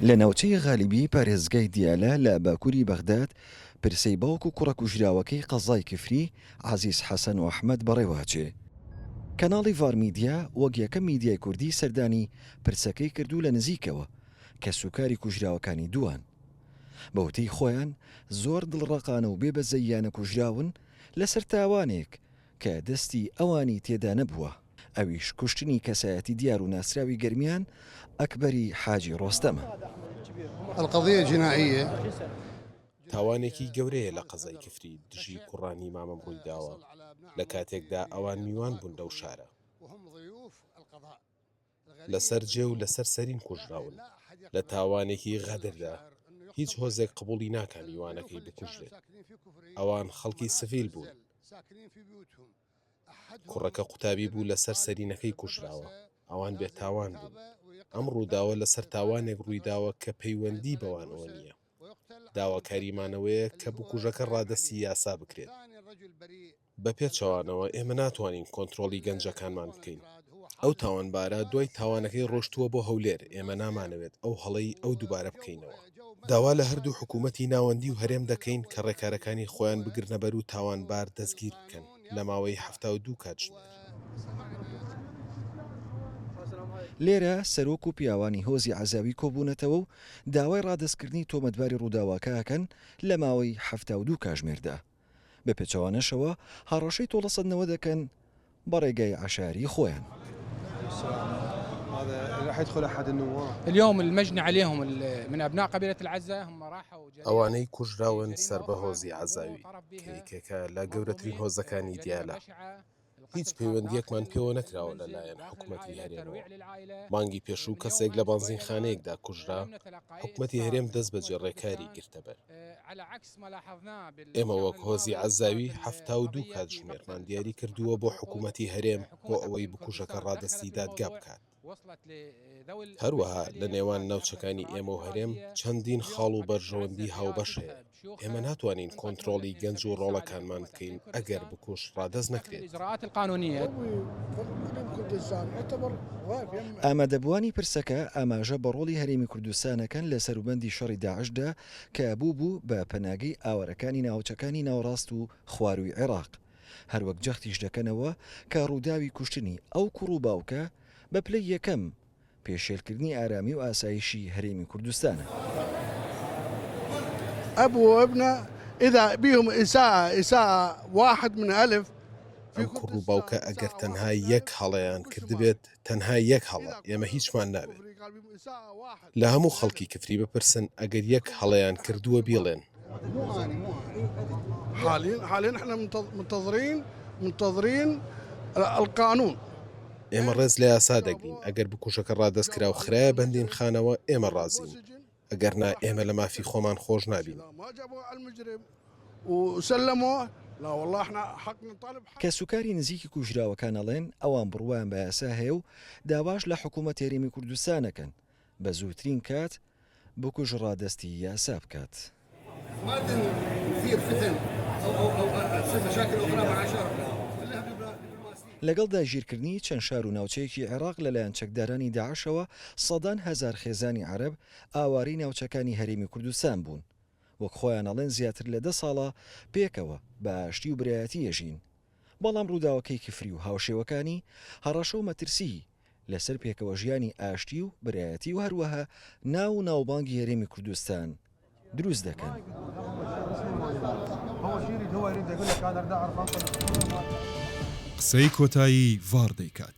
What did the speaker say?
لە ناوچەی غالیبی پارێزگای دیالە لە باکووری بەغداد، پرسەی باوک و کوڕە کوژراوەکەی قەزای کفری، عەزیز حەسەن و ئەحمەد بەڕێوەئەچێ. کەناڵی ڤار میدیا وەک یەکەم میدیای کوردی سەردانی پرسەکەی کرد و لە نزیکەوە کەسوکاری کوژراوەکانی دووان. بە وتەی خۆیان زۆر دڵڕەقانە و بێ بەزەییانە کوژراون لەسەر تاوانێک کە دەستی ئەوانی تێدا نەبووە، ئەویش کوشتنی کەسایەتی دیار و ناسراوی گەرمیان ئەکبەری حاجی ڕۆستەمە. تاوانێکی گەورەیە لە قەزای کفری دژی کوڕانی مامم ڕوویداوە، لە کاتێکدا ئەوان میوان بوون لەو شارە. لەسەر جێ و لەسەر سەرین کوژراون لە تاوانێکی غەدردا، هیچ هۆزێک قبوڵی ناکا میوانەکەی بکوژرێت، ئەوان خەڵکی سڤیل بوون، کوڕەکە قوتابی بوو لەسەر سەرینەکەی کوژراوە، ئەوان بێتاوان بوون، ئەم ڕووداوە لەسەر تاوانێک ڕوویداوە کە پەیوەندی بەوانەوە نییە، داواکاریمان ئەوەیە کە بکوژەکە ڕادەستی یاسا بکرێت. بە پێچەوانەوە ئێمە ناتوانین کۆنترۆڵی گەنجەکانمان بکەین. ئەو تاوانبارە دوای تاوانەکەی ڕۆشتووە بۆ هەولێر، ئێمە نامانەوێت ئەو هەڵەی ئەو دووبارە بکەینەوە. داوا لە هەردوو حکوومەتی ناوەندی و هەرێم دەکەین کە ڕێکارەکانی خۆیان بگرنەبەر و تاوانبار دەستگیر بکەن لە ماوەی 72 کاتژمێر. لێرە سەرۆک و پیاوانی هۆزی عەزاوی کۆبوونەتەوە و داوای ڕادەستکردنی تۆمەتباری ڕووداوەکە ئەکەن لە ماوەی 72 کاژمێردا. بە پێچەوانەشەوە هەڕەشەی تۆڵەسەندنەوە دەکەن بە ڕێگای عەشایەری خۆیان. ئەوانەی کوژراون سەر بە هۆزی عەزاوی کە یەکێکە لە گەورەترین هۆزەکانی دیالە. هیچ پەیوەندییەکمان پێوە نەکراوە لە لایەن حکومەتی هەرێمەوە. مانگی پێشوو کەسێک لە بەنزینخانەیەکدا کوژرا، حکومەتی هەرێم دەستبەجێ ڕێکاری گرتەبەر. ئێمە وەک هۆزی عەزاوی 72 کاتژمێرمان دیاری کردووە بۆ حکومەتی هەرێم بۆ ئەوەی بکوژەکە ڕادەستی دادگا بکات. هەروەها لە نێوان ناوچەکانی ئێمە و هەرێم چەندین خاڵ و بەرژەوەندی هاوبەش هەیە. ئێمە ناتوانین کۆنترۆڵی گەنج و ڕۆڵەکانمان بکەین ئەگەر بکوژ ڕادەست نەکرێت. ئامادەبووانی پرسەکە ئاماژە بە ڕۆڵی هەرێمی کوردستان ئەکەن لە سەروبەندی شەڕی داعشدا کە بووبوو بە پەناگەی ئاوارەکانی ناوچەکانی ناوەڕاست و خوارووی عێراق. هەروەک جەختیش دەکەنەوە کە ڕووداوی کوشتنی ئەو کوڕ و باوکە بە پلەی یەکەم پێشێلکردنی ئارامی و ئاسایشی هەرێمی کوردستانە. اب وابنه اذا بيهم اساءة اساءة واحد من الف ئەم کوڕ و باوکە ئەگەر تەنها یەک هەڵەیان کردبێت، تەنها یەک هەڵە، ئێمە هیچمان ناوێت. لە هەموو خەڵکی کفری بپرسن ئەگەر یەک هەڵەیان کردووە بیڵێن. ئێمە ڕێز لە یاسا دەگرین، ئەگەر بکوژەکە ڕادەست کرا و خرایە بەندینخانەوە ئێمە ڕازین، ئەگەر نا ئێمە لە مافی خۆمان خۆش نابین. کەسوکاری نزیکی کوژراوەکان ئەڵێن، ئەوان بڕوایان بە یاسا هەیە و داواش لە حکوومەتی هەرێمی کوردستان ئەکەن بە زووترین کات بکوژ ڕادەستی یاسا بکات. لەگەڵ داگیرکردنی چەند شار و ناوچەیەکی عێراق لەلایەن چەکدارانی داعشەوە، سەدان هەزار خێزانی عەرەب ئاوارەی ناوچەکانی هەرێمی کوردستان بوون. وەک خۆیان ئەڵێن زیاتر لە دە ساڵە پێکەوە بە ئاشتی و برایەتی ئەژین. بەڵام ڕووداوەکەی کفری و هاوشێوەکانی هەڕەشە و مەترسیی لەسەر پێکەوەژیانی ئاشتی و برایەتی و هەروەها ناو و ناوبانگی هەرێمی کوردستان دروست دەکەن. قسەی کۆتایی ڤاڕ دەیکات.